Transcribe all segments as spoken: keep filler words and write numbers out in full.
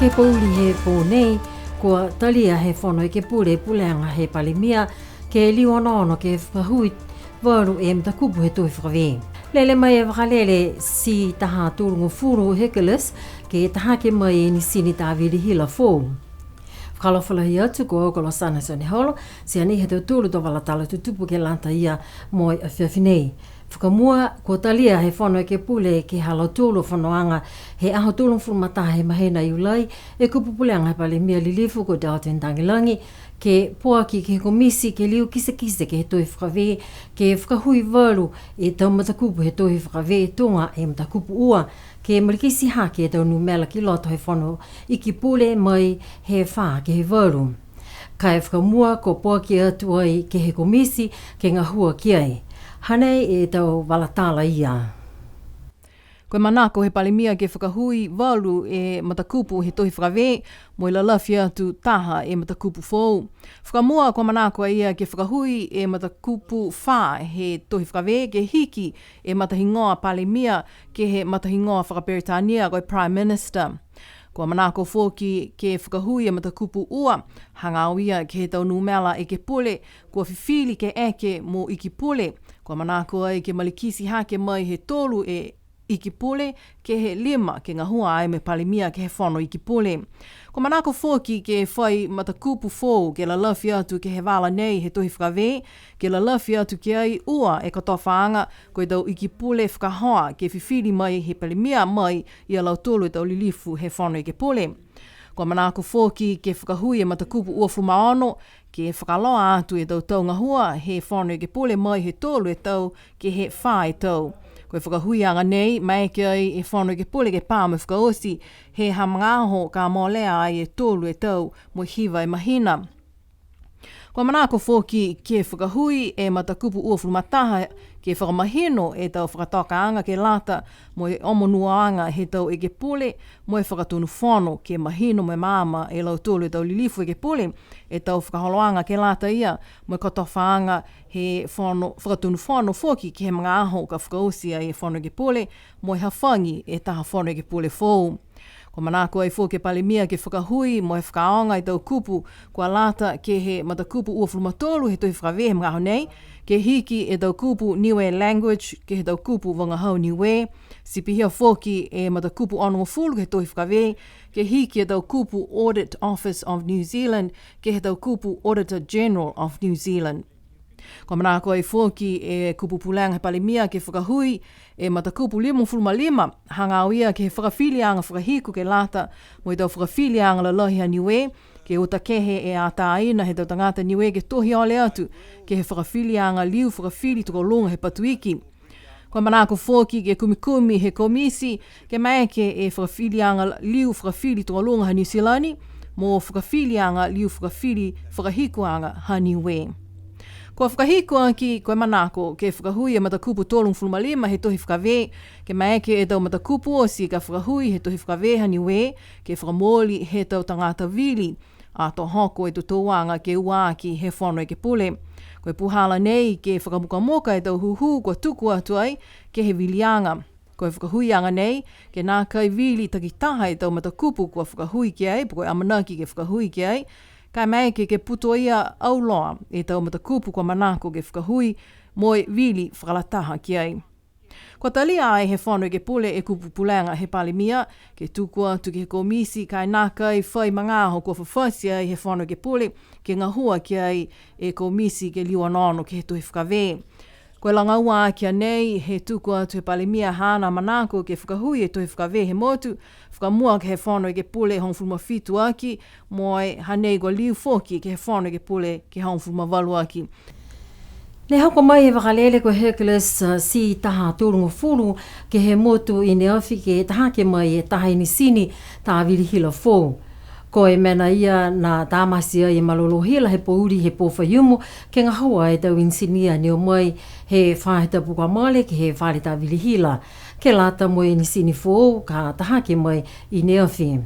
He pouli he pō nei, kua talia he Fono Ekepule e pulega he Palemia, ke liu onoono ke fakahui valu e matakupu he Tohi Fakavē. Lele mai e vakalele C taha tolugofulu Hercules, ke tahake mai e inisini tāvili hila foou. Fakaalofa lahi atu, ko au ko Losana Sioneholo, ti a nei he tau tolu tau vala tala tutupu ke lata ia mo e afiafi nei. Fakamua, kua talia he Fono Ekepule ke he ha lautolu a fonoaga he aho tolugofulu ma taha he mahina Iulai, e kupu pulega he Palemia lilifu ko Dalton Tagelagi, ke poaki ke he komisi ke liu kitekite ke he Tohi Fakavē, ke fakahui valu e tau matakupu he Tohi Fakavē, tuga e matakupu ua, ke malikiti hake e tau numela ki loto he Fono Iki Pule mai he fā ke he valu. Ka e fakamua, kua poaki atu ai ke he komisi ke gahua ki ai. Hanei e tau vala tala ia. Ko e manako he Palemia ke fakahui valu e matakupu he Tohi Fakavē, mo e lalafi atu taha e matakupu foou. Fakamua, kua manako a ia ke fakahui e matakupu fā he Tohi Fakavē, ke hiki e matahigoa Palemia ke he matahigoa fakaperitania ko e Prime Minister. Kua manako foki ke fakahui e matakupu ua, hagaao ia ke he tau numela ekepule kua fifili ke eke mo Iki Pule. Kua manako ai ke malikiti hake mai he tolu e Iki Pule ke he lima, ke gahua ai mo e Palemia ke he Fono Iki Pule. Kua manako foki ke fai matakupu foou ke lalafi atu ke he vala nei he Tohi Fakavē, ke lalafi atu ki ai ua e kotofaaga, ko e tau Iki Pule fakahoa ke fifili mai he Palemia mai ia lautolu e tau lilifu he Fono Ekepule. Kua manako foki ke fakahui e matakupu uafulu ma ono, ke fakaloa atu e tau tau gahua he Fono Ekepule mai he tolu e tau ke he fā e tau. Ko e fakahuiaga nei, maeke ai e Fono Ekepule ke pā mo e fakaoti he ha magaaho ka molea ai e tolu e tau mo e hiva e mahina. Kua manako foki ke fakahui e matakupu uafulu ma taha ke fakamahino e tau fakatokaaga ke lata mo e omonuoaga he tau ekepule mo e fakatonu fono, ke mahino mo e maama e lautolu e tau lilifu ekepule e tau fakaholoaga ke lata ia mo e kotofaaga he fono, fakatonu fono foki ke he magaaho ka fakaoti ai e Fono Ekepule mo e hafagi e taha Fono Ekepule foou. Kua manako ai foki e Palemia ke fakahui mo e fakaaoga e tau kupu kua lata ke he matakupu uafulu ma tolu he Tohi Fakavē he magaaho nei, ke hiki e tau kupu Niue language ke he tau kupu vagahau Niue, ti pihia foki e matakupu onogofulu he Tohi Fakavē, ke hiki e tau kupu Audit Office of New Zealand ke he tau kupu Auditor General of New Zealand. Kua manako ai foki e kupu pulega he Palemia ke fakahui e matakupu limagofulu ma lima, hagaao ia ke he fakafiliaga fakahiku ke lata mo e tau fakafiliaga lalahi ha Niue, ke uta kehe e atāina he tau tagata Niue ke tohi ole atu ke he fakafiliaga liu fakafili tokoluga he Patuiki. Kua manako foki ke kumikumi he komisi ke maeke e fakafiliaga liu fakafili tokoluga ha Niu Silani mo fakafiliaga liu fakafili fakahikuaga ha Niue. Kua fakahiku aki, ko e manako ke fakahui e matakupu tolugofulu ma lima he Tohi Fakavē, ke maeke e tau matakupu oti ka fakahui he Tohi Fakavē ha Niue ke fakamooli he tau tagata vili, ato hoko e totouaga ke ua aki he Fono Ekepule. Ko e puhala nei ke fakamukamuka e tau hūhū kua tuku atu ai ke he viliaga. Ko e fakahuiaga nei, ke nākai vili takitaha e tau matakupu kua fakahui ki ai, po ko e amanaki ke fakahui ki ai, ka e maeke ke putoia auloa e tau matakupu kua manako ke fakahui mo e vili fakalataha ki ai. Kua talia ai he Fono Ekepule e kupu pulega he Palemia, ke tuku atu ke he komisi ka e nākai fai magaaho kua fafati ai he Fono Ekepule, ke gahua ki ai e komisi ke liu onoono ke he Tohi Fakavē. Ko e lagaua aki a nei, he tuku atu he Palemia haana manako ke fakahui e Tohi Fakavē he motu, fakamua ke he Fono Ekepule hogofulu ma fitu aki, mo e hanei kua liu foki ke he Fono Ekepule ke hogofulu ma valu aki. Ne hoko mai e vakalele ko Hercules, uh, C taha tolugofulu ke he motu i neafi ke tahake mai e taha inisini tāvili hila foou. Ko e mena ia ne tamate ai e malolō hila he pouli he pō Faiumu, ke gahua e tau inisinia ne o mai he faahi tapu kua mole ke he fale tāvili hila, ke lata mo e inisini foou ka tahake mai i neafi.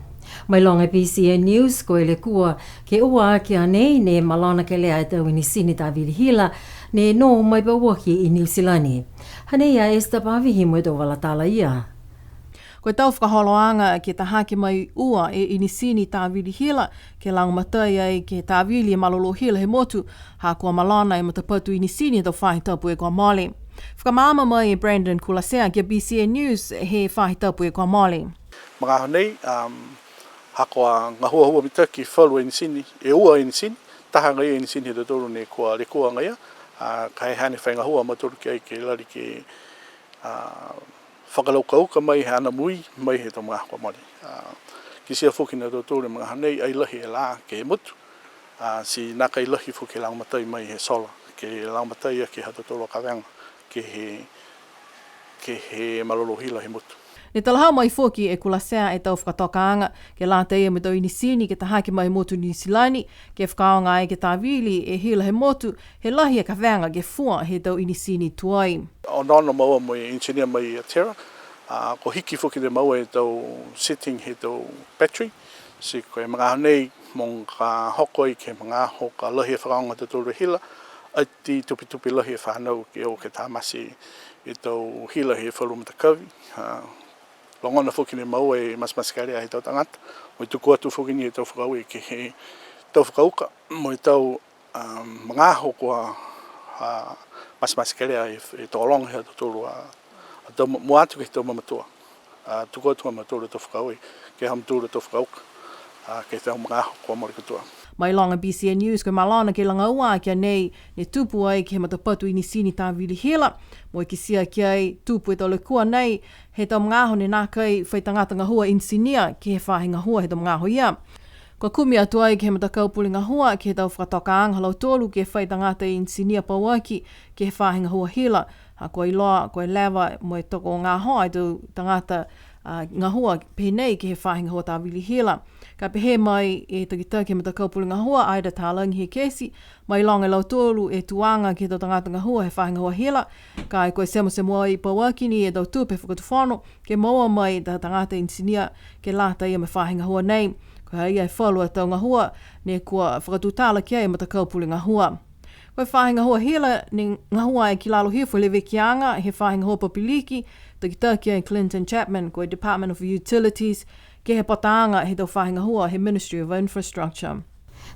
Mailoga e B C N News, ko e lekua ke ua aki a nei ne malona kelea e tau inisini tāvili hila ne nō mai pauaki i Niu Silani. Hanei a Esther Pavihi mo e tau vala tala ia. Ko e tau fakaholoaga ke tahake mai ua e inisini tāvili hila, ke lagomatai ai ke tāvili e malolō hila he motu, ha kua malona e matapatu inisini he tau faahi tapu e kua mole. Fakamaama mai e Brandon Kulasea ki a B C N News he faahi tapu e kua mole. Magaaho nei, um, ha kua gahuahua mitaki falu e inisini, e ua e inisini, taha agaia e inisini ha tautolu ne kua lekua agaia, a, ka e hane fai gahua a mautolu ki ai ke lali ke, a, fakalaukauka mai he anamui, mai he tau magaaho kua mole. A, kitia foki ni a tautolu e magaaho nei, ai lahi e lā ke he motu, a, ti nākai lahi foki e lagomatai mai he solar, ke lagomatai aki ha tautolu a kavega, ke he, ke he malolō hila he motu. Ne talahau mai foki e Kulasea e tau fakatokaaga, ke lata ia mo e tau inisini, ke tahake mai he motu Niu Silani, ke fakaaoga ai ke tāvili e hila he motu, he lahi e kavega ke fua he tau inisini tuai. Onoono maua mo e engineer mai a Terra, a, kua hiki foki ne maua e tau setting he tau battery, ti ko e magaaho nei, mo e ka hoko ai ke he magaaho ka lahi e fakaaoga ha tautolu e hila, ati tupetupe lahi e fanau ke o ke tamate e tau hila he falu matakavi, a, logona foki ne maua e matematekelea he tau tagata, mo e tuku atu foki ni e tau fakaaue ke he tau fakauka, mo e tau, a, magaaho kua, a, matematekelea e, e tokologa he ha tautolu a, a tau ma-, mua atu ke he tau mamatua. A, tuku atu ha mautolu a tau fakaaue, ke he ha mautolu a tau fakauka, a, ke he tau magaaho kua mole ki tua. Mailoga e B C N News, ko e malona ke lagaua aki a nei, ne tupu ai ke he matapatu inisini tāvili hila, mo e kitia ki ai tupu e tau lekua nei, he tau magaaho ne nākai fai tagata gahua engineer, ke he faahi gahua he tau magaaho ia. Kua kumi atu ai ke he matakau pule gahua, ke he tau fakatokaaga ha lautolu ke fai tagata engineer pauaki, ke he faahi gahua hila, ha kua iloa, ko e leva mo e tokogahoa e tau tagata, a, gahua pehē nei ke he faahi gahua tāvili hila. Ka pehē mai e takitaki he matakau pule gahua, Ida Talagi Hekesi, mailoga e lautolu e tuaga ke he tau tagata gahua he faahi gahua hila, ka e kua semosemo ai pauaki ni e tau tupe fakatufono, ke moua mai e tau tagata engineer, ke lata ia mo e faahi gahua nei. Ko e ha ia e falu a tau gahua, ne kua fakatutala ki ai e matakau pule gahua. Ko e faahi gahua hila, ne gahua ai ki lalo hifo he levekiaga, he faahi gahua papiliki, takitaki ai Clinton Chapman, ko e Department of Utilities, ke he pataaga he tau faahi gahua he Ministry of Infrastructure.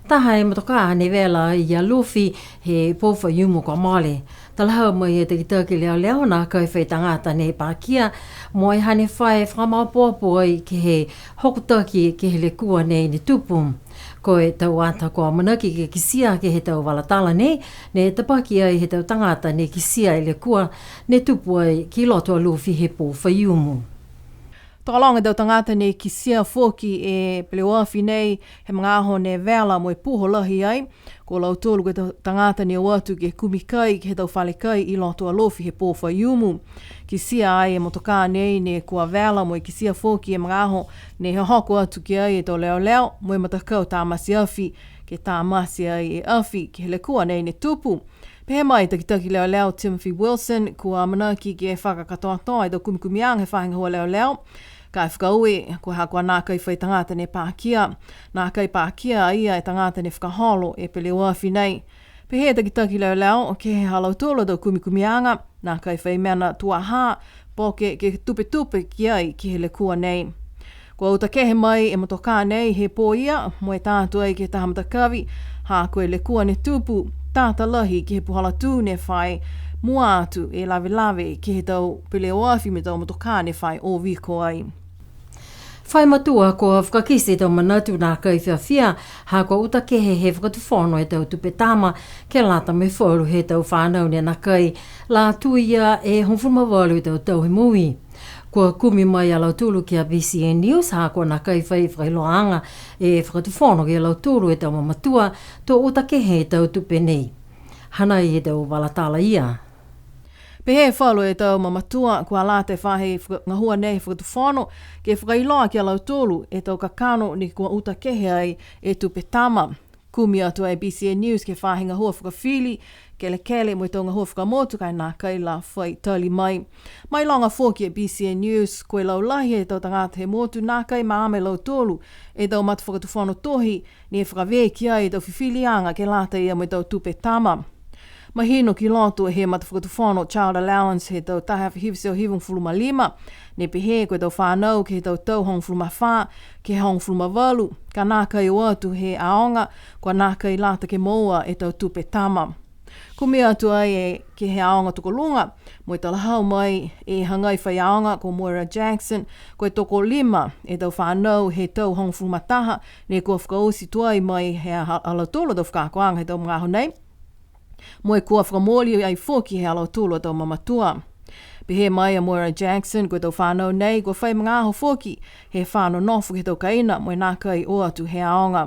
Taha e motokā ne vela i Alofi he pō Faiumu kua mole. Talahau mai e takitaki leoleo nākai fai tagata ne pakia, mo e hane fai fakamaopoopo ai ke he hokotaki ke he lekua nei ne tupu. Ko e tau ata kua amanaki ke kitia ke he tau vala tala nei, ne tapaki ai he tau tagata ne kitia e lekua ne tupu ai ki loto Alofi he pō Faiumu. Tokologa e tau tagata ne kitia foki e peleoafi nei he magaaho ne vela mo e puho lahi ai. Ko lautolu ko e tau tagata ne o atu ke kumi kai ke he tau fale kai i loto Alofi he pō Faiumu. Kitia ai e motokā nei ne kua vela mo e kitia foki e magaaho ne hohoko atu ki ai e tau leoleo mo e matakau tamate afi ke tamate ai e afi ke he lekua nei ne tupu. Pehē mai e takitaki leoleo Timothy Wilson, kua amanaki ke fakakatoatoa e tau kumikumiaga he faahi gahua leoleo. Ka e fakaaue, ko e ha kua nākai fai tagata ne pakia. Nākai pakia a ia e tagata ne fakaholo e peleoafi nei. Pehē e takitaki leoleo, ke he ha lautolu a tau kumikumiaga, nākai fai mena tuaha, po ke, ke tupetupe ki ai ke he lekua nei. Kua uta kehe mai e motokā nei he pō ia, mo e tā atu ai ke he taha matakavi, ha ko e lekua ne tupu, tata lahi ke he puhala tū ne fai, mua atu e lavelave ke he tau peleoafi mo e tau motokā ne fai o viko ai. Fai matua kua fakakite e tau manatu nākai fiafia, ha kua uta kehe he fakatufono e tau tupe tama, ke lata mo e falu he tau fanau ne nākai la tuia e hogofulu ma valu e tau tau he moui. Kua kumi mai a lautolu ki a B C N News, ha kua nākai fai fakailoaaga e fakatufono ki a lautolu e tau mamatua, to uta kehe e tau tupe nei. Hanai e tau vala tala ia. Pehē e falu e tau mamatua, kua lata e faahi faka-, gahua nei he fakatufono, ke fakailoa ki a lautolu e tau kakano ne kua uta kehe ai e tupe tama. Kumi atu ai B C N News ke he faahi gahua fakafili, kelekele mo e tau gahua fakamotu ka e nākai la fai tali mai. Mailoga foki e B C N News, ko e laulahi he tau tagata he motu nākai maama e lautolu e tau matafakatufono tohi, ne fakavē ki ai e tau fifiliaga ke lata ia mo e tau tupe tama. Mahino ki loto he matafakatufono Child Allowance he tau taha e afe hiva e teau hivagofulu ma lima, ne pehē ko e tau fanau ke he tau tau hogofulu ma fā ke he hogofulu ma valu, ka nākai o atu he aoga, kua nākai lata ke moua e tau tupe tama. Kumi atu ai e ke he aoga tokoluga, mo e talahau mai e hagai faiaoga ko Moira Jackson, ko e tokolima e tau fanau he tau hogofulu ma taha, ne kua fakaoti tuai mai he ha-, ha lautolu a tau fakaakoaga he tau magaaho nei. Mo e kua fakamooli ai foki he ha lautolu a tau mamatua. Pehē mai a Moira Jackson, ko e tau fanau nei, kua fai magaaho foki he fano nofo ke he tau kaina, mo e nākai o atu he aoga.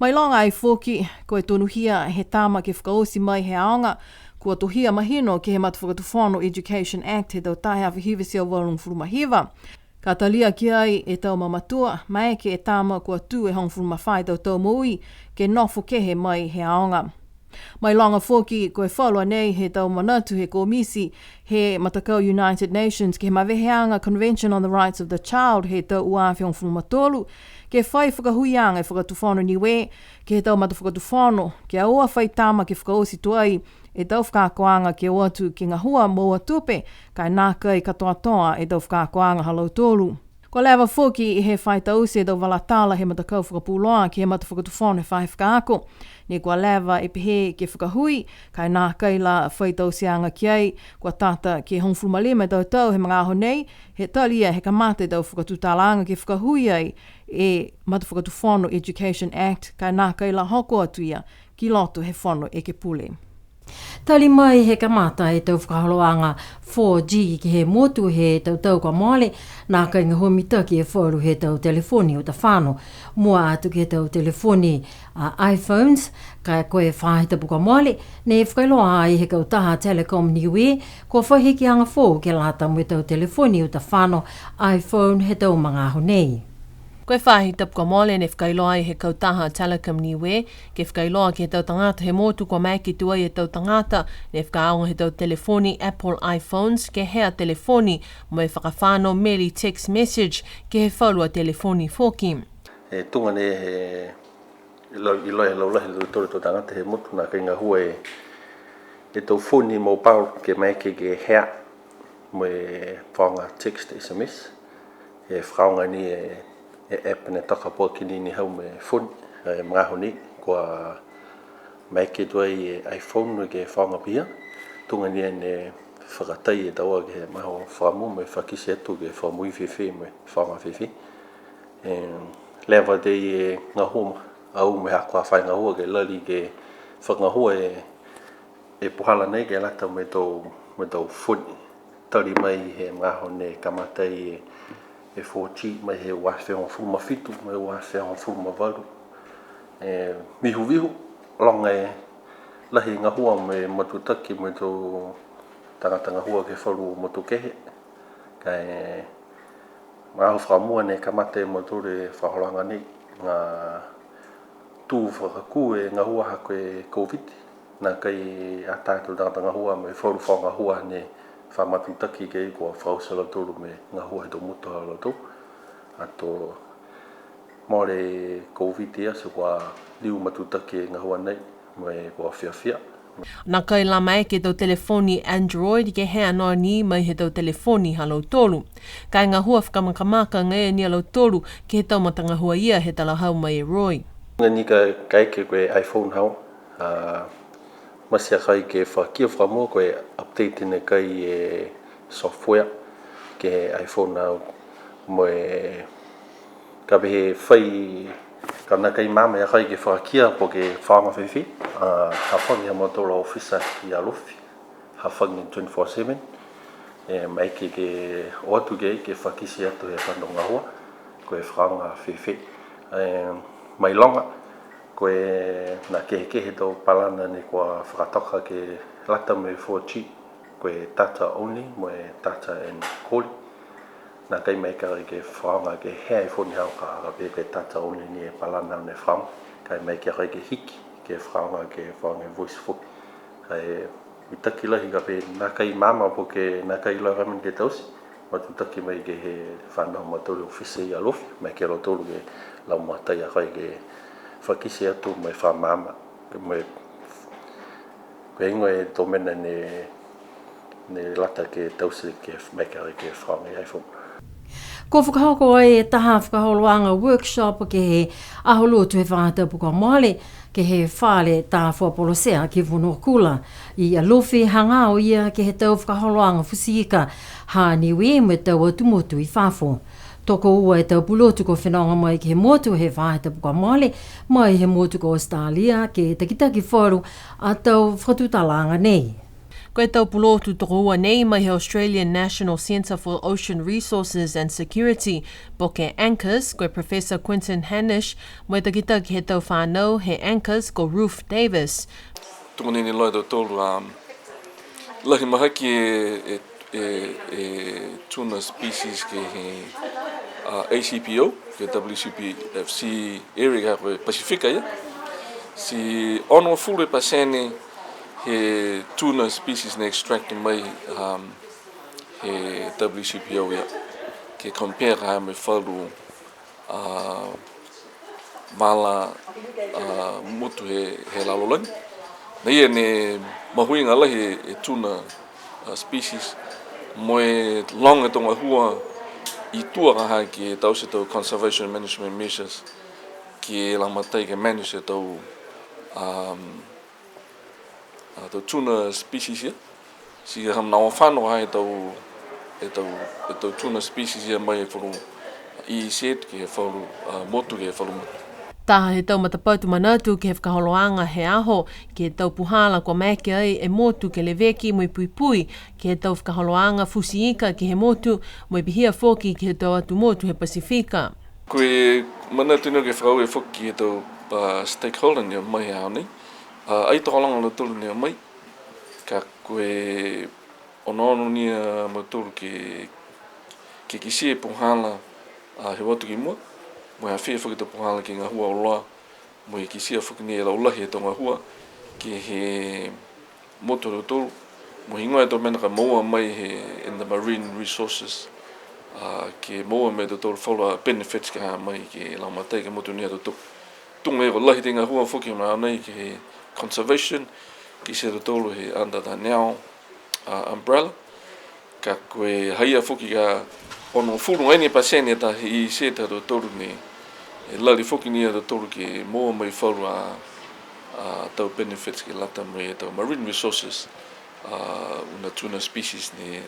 Mailoga ai foki, ko e tonuhia he tama ke fakaoti mai he aoga, kua tohia mahino ke he matafakatufono Education Act he tau taha e afe hiva e teau valugofulu ma hiva. Ka talia ki ai e tau mamatua, maeke e tama kua tū e hogofulu ma fā e tau tau moui, ke nofo kehe mai he aoga. Mailoga foki, ko e falu a nei he tau manatu he komiti he matakau United Nations ke he maveheaga Convention on the Rights of the Child he tau ua afe hogofulu ma tolu, ke fai fakahuiaga e Fakatufono Niue ke he tau matafakatufono, ke aua fai tama ke fakaoti tuai e tau fakaakoaga ke o atu ke gahua moua tupe, ka e nākai katoatoa e tau fakaakoaga ha lautolu. Kua leva foki he fai taute e tau vala tala he matakau fakapuloa ke he matafakatufono he faahi fakaako. Ne kua leva e pehē ke fakahui, ka e nākai la fai tauteaga ki ai, kua tata ke hogofulu ma lima e tau tau he magaaho nei, he talia he kamata e tau fakatutalaaga ke fakahui ai e matafakatufono Education Act, ka e nākai la hoko atu ia ki loto he Fono Ekepule. Tali mai he kamata e tau fakaholoaga four G ke he motu he tau tau kua mole, nākai gahua mitaki e falu he tau telefoni uta fano. Mua atu ke he tau telefoni, a, iPhones, ka ko e faahi tapu kua mole, ne fakailoa ai he kautaha Telecom Niue, kua fai hikiaga foou ke lata mo e tau telefoni uta fano iPhone he tau magaaho nei. Ko e faahi tapu kua mole ne fakailoa ai he kautaha Telecom Niue, ke fakailoa ke he tau tagata he motu kua maeke tuai e tau tagata ne fakaaoga he tau telefoni Apple iPhones ke hea telefoni mo e fakafano meli text message ke he falu a telefoni foki. E tuga nei he iloa, iloa he laulahi he tau tagata he motu nākai gahua e, e tau foni mobile ke maeke ke hea mo e fakaaoga text S M S. E fakaaoga ni e, e app ne toka puaki ni ne hau mo e foni, e magaaho ni, kua maeke tuai e iPhone ke fakaaoga pihia, tuga ni ne fakatai e taua ke he magaaho fakamua mo e fakakite atu ke fakamui fēfē mo e fakaaoga fēfē. E, leva tei e gahua, au mo e haaku a fai gahua ke lali ke fakagahua e, e puhala nei ke lata mo e tau, mo e tau foni. Tali mai he magaaho ne kamata e, e four G mai he ua afe hogofulu ma fitu, mai ua afe hogofulu ma valu. E, vihuvihu, loga e lahi gahua mo e matutaki mo e tau tagata gahua ke he falu motu kehe. Ka e, magaaho fakamua ne kamata e mautolu e fakaholoaga nei, a, tū fakakū e gahua ha ko e COVID, nākai ata atu tagata gahua mo e falu fakagahua ne fa matutaki ke kua fakaoti a lautolu mo e gahua he tau motu ha lautolu. Ato mole e COVID ia, ti kua liu matutaki e gahua nei, mo e kua fiafia. Nākai la maeke e tau telefoni Android ke hea noa ni mai he tau telefoni ha lautolu. Ka e gahua fakamakamaka agaia ni a lautolu ke he tau matagahua ia he talahau mai e Roy. Ni ka, kaeke ko e iPhone hau, a, mate a kai ke fakakia fakamua ko e update ne kai e software ke he iPhone hau mo e ka pehē fai, ka nākai maama a kai ke fakakia po ke fakaaoga fēfē, a, hafagi ha mautolu a ofisa i Alofi, hafagi twenty-four seven, e, maeke ke o atu ke, ke fakakite atu he fano gahua, ko e fakaaoga fēfē. E, mailoga, ko e nā kehekehe tau palana ne kua fakatoka ke lata mo e four G, ko e data only, mo e data and calling. Nākai maeke a kai ke fakaaoga ke hea e foni hau ka, ka pehē ko e data only ni e palana ne fakaaoga. Ka e maeke a kai ke hiki, ke fakaaoga, ke fakaaoga e voice foki. Ka e mitaki lahi ka pehē nākai maama po ke nākai iloa e fai mena ke taute. Matutaki mai ke he fano ha mautolu ofisa i Alofi, maeke a lautolu ke lagomatai a kai ke fakakite atu mo e fakamaama, mo e Pehē e tau mena ne, ne lata ke taute ke maeke ke fakaaoga ai foki. Kua fakahoko ai e taha fakaholoaga workshop ke he Aho Lotu he faahi tapu kua mole, ke he fale tā Fuapolo Sea ke Fonuakula. I Alofi hagaao ia ke he tau fakaholoaga futi ika ha Niue mo e tau atu motu i fafo. Tokoua e tau pulotu kua fenoga mai ke he motu he faahi tapu kua mole, mai he motu ko Australia, ke takitaki falu a tau fakatutalaaga nei. Ko e tau pulotu tokoua nei mai he Australian National Centre for Ocean Resources and Security, po ke anchors, ko e Professor Quinton Hanish, mo e takitaki he tau fanau he anchors ko Ruth Davis. Tuga ni ne iloa e tautolu, um, lahi mahaki e, e, e, e tuna species ke he, uh, A C P O, ke W C P F C area ka ko e Pasifika ia. Ti onogofulu e pasene he tuna species ne extract mai, um, he W C P O ia. Ke compare ka mo e falu, a, vala, a, motu he, he lalolagi. Na ia ne mahuiga lahi e, e tuna, a, species, mo e loga e tau gahua i tua ka ha ke taute e tau conservation management measures, ke lagomatai ke manage e tau, um, a, tau tuna species ia. Ti ka manaʻo fano ai e tau, e tau, e tau tuna species ia mai he falu E E Z ke he falu, a, motu ke he falu motu. Taha he tau matapatu manatu ke he fakaholoaga he aho, ke he tau puhala kua maeke ai e motu ke leveki mo e puipui, ke he tau fakaholoaga futi ika ke he motu, mo e pihia foki ke he tau atu motu he Pasifika. Ko e manatu nei ke fakaaue foki ke he tau, a, stakeholder ne o mai he aho nei. A, ai tokologa a lautolu ne o mai. Ka ko e onoono ni a mautolu ke, ke kitia e puhala, a, he o atu ki mua. Mo e ha fia foki e tau puhala ke gahua auloa. Mo e kitia foki ni e laulahi he tau gahua ke he motu ha tautolu, mo e heigoa e tau mena ka moua mai he, in the marine resources, a, ke moua mai e tautolu falu a benefits ka ha mai ke lagomatai ke he motu ni ha tautolu. Tuga ia kua lahi e tau gahua foki ma nei ke he conservation, kitia e tautolu he under the NOW, a, umbrella. Ka ko e ha ia foki ka onogofulu agaia ni e pasene taha he E E Z ha tautolu ne, e lali foki ni a tautolu ke moua mai falu a, a, tau benefits ke lata mo e tau marine resources, a, uana tuna species ne,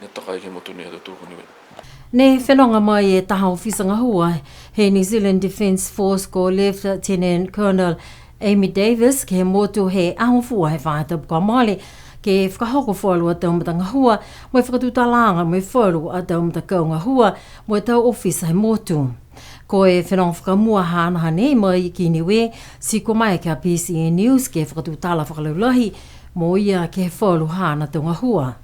ne toka ai ke he motu ni ha tautolu ko Niue. Ne fenoga mai e taha ofisa gahua he New Zealand Defence Force ko Lieutenant Colonel Amy Davis ke he motu he aho Fua he faahi tapu kua mole, ke fakahoko falu a tau matagahua, mo e fakatutalaaga mo e falu a tau matakau gahua, mo e tau ofisa he motu. Ko e fenoga fakamua haana hanei mai ki Niue, ti kua maeke a BCN News ke fakatutala fakalaulahi mo ia ke he falu haana tau gahua.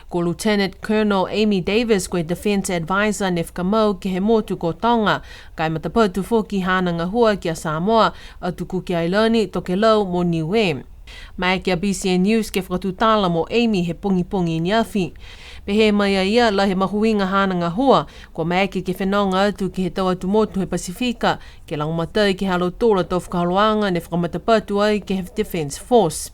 Ko Lieutenant Colonel Amy Davis ko e Defence Advisor ne fakamau ke he motu ko Toga, ka e matapatu foki haana gahua ki a Samoa, Atu Kuki Ailani, Tokelau mo Niue. Maeke a BCN News ke fakatutala mo Amy he pogipogi ne afi. Pehē mai a ia, lahi e mahuiga haana gahua, kua maeke ke fenoga atu ke he tau atu motu he Pasifika, ke lagomatai ke he ha lautolu a tau fakaholoaga ne fakamatapatu ai ke he Defence Force.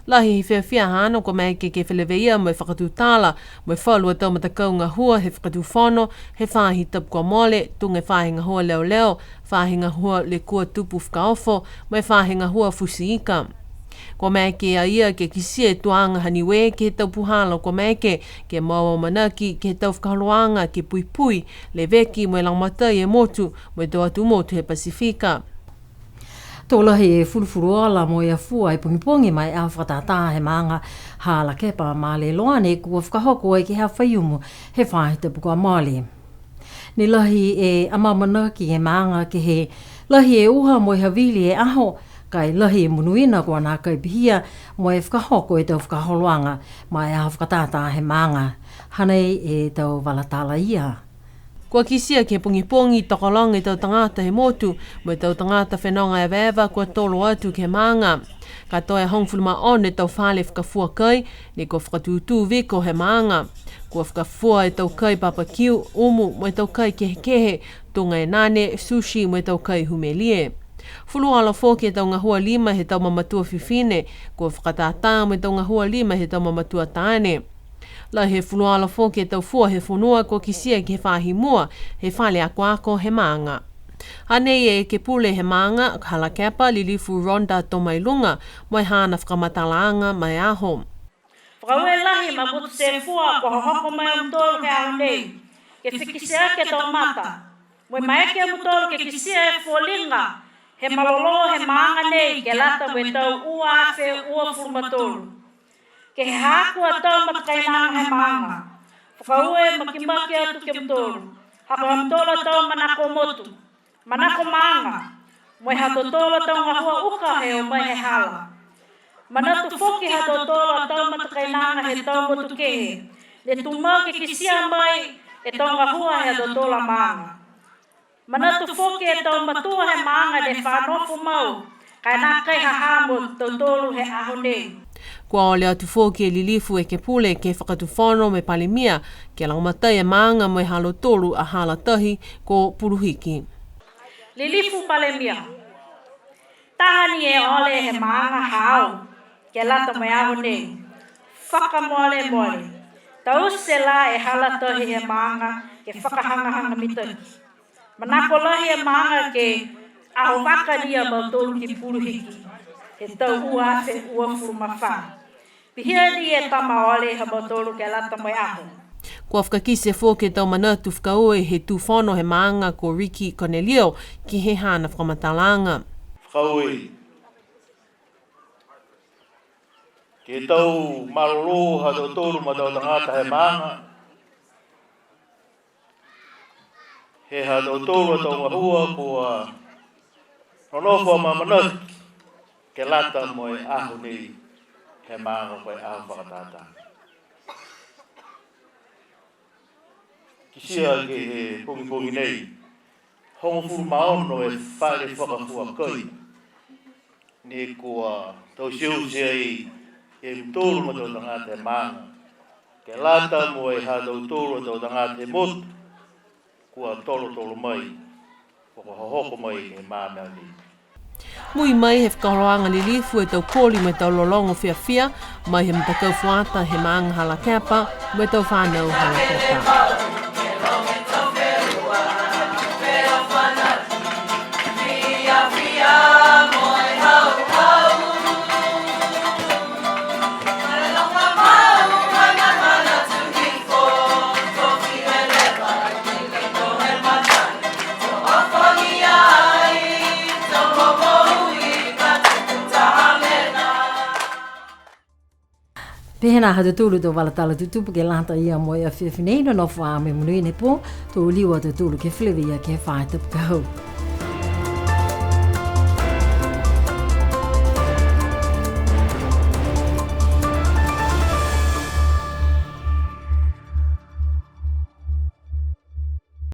Lahi e fiafia haana kua maeke ke feleveia mo e fakatutala mo e falu a tau matakau gahua he Fakatufono he faahi tapu kua mole, tuga e faahi gahua leoleo, faahi gahua lekua tupu fakaofo, mo e faahi gahua futi ika. Kua maeke a ia ke kitia e tuaga ha Niue ke he tau puhala kua maeke ke mau amanaki ke he tau fakaholoaga ke puipui, leveki mo e lagomatai e motu mo e tau atu motu he Pasifika. To lahi e fulufuluola mo e afua e pogipogi ma e aho fakatātā he maaga ha Lakepa Maleloa ne kua fakahoko ai ke he Aho Faiumu he faahi tapu kua mole. Ne lahi e amaamanaki he maaga ke he lahi e uha mo e havili e aho, ka e lahi e monuina kua nākai pihia mo e fakahoko e tau fakaholoaga ma e aho fakatātā he maaga. Hanei e tau vala tala ia. Kua kitia ke he pogipogi tokologa e tau tagata he motu, mo e tau tagata fenoga evaeva kua tolo atu ke he maaga. Ka toe hogofulu ma ono e tau fale fakafua kai, ne kua fakatūtū viko he maaga. Kua fakafua e tau kai papakiu, umu, mo e tau kai kehekehe, tuga e nane, sushi, mo e tau kai humelie. Fuluola foki e tau gahua lima he tau mamatua fifine, kua fakatātā mo e tau gahua lima he tau mamatua taane. Lahi e fuluola foki e tau fua he fonua kua kitia ke he faahi mua he fale akoako he maaga. Hanei e ekepule he maaga, Halakepa, Lilifu Rhonda Tomailuga, mo e haana fakamatalaaga ma e aho. Fakaaue lahi ma Motu Sefua kua hohoko mai a mutolu he aho nei, ke fekitiaki e tau mata, mo e maeke a mutolu ke kitia e foliga he malolō he maaga nei ke lata mo e tau ua afe uafulu ma tolu. Ke he haaku a tau matakainaga he maaga, fakaaue makimaki atu ki a mutolu, ha ko e ha mutolu a tau manako motu, manako maaga, mo e ha tautolu a tau gahua uka he o mai he hala. Manatu foki ha tautolu a tau matakainaga he tau motu kehe, ne tumau ke kitia mai e tau gahua he ha tautolu a maaga. Manatu foki e tau matua he maaga ne fa nofo mau, ka e nākai ha ha mo tautolu he aho nei. Kua ole atu foki e Lilifu Ekepule ke he Fakatufono mo e Palemia, ke lagomatai e maaga mo e ha lautolu a hala tahi ko Puluhiki. Lilifu Palemia, taha ni e ole he maaga haau, ke lata mo e aho nei. Fakamolemole, taute la e hala tahi he maaga ke fakahagahaga mitaki. Manako lahi e maaga ke aho vaka ni a mautolu ki Puluhiki, he tau ua afe uafulu ma fā. Pihia ni e tama ole ha mautolu ke lata mo e aho. Kua fakakite foki e tau manatu fakaaue he tūfono he maaga ko Ricky Cornelio ke he haana fakamatalaaga. Fakaaue. Ke he tau malolō ha tautolu ma tau tagata he maaga. He ha tautolu a tau gahua kua nonofo a manatu ke lata mo e aho nei he maaga ko e aho fakatātā. Kitia ke he pogipogi nei, hogofulu ma ono e fale fakafua kai. Ne kua taute ai e mutolu ma tau tagata he maaga. Ke lata mo e ha tautolu a tau tagata he motu. Kua tolotolo mai. Kua hohoko mai ke he maaga nei. Mui mai he fakaholoaga Lilifu e tau koli mo e tau lologo fiafia, mai he matakau fuata he maaga Halakepa, mo e tau fanau Halakepa. Pehē nā ha tautolu tau vala tala tutupu ke lata ia mo e afiafi nei, nonofo ā mo e monuina e pō, to liu a tautolu ke feleveia ke he faahi tapu ka hau.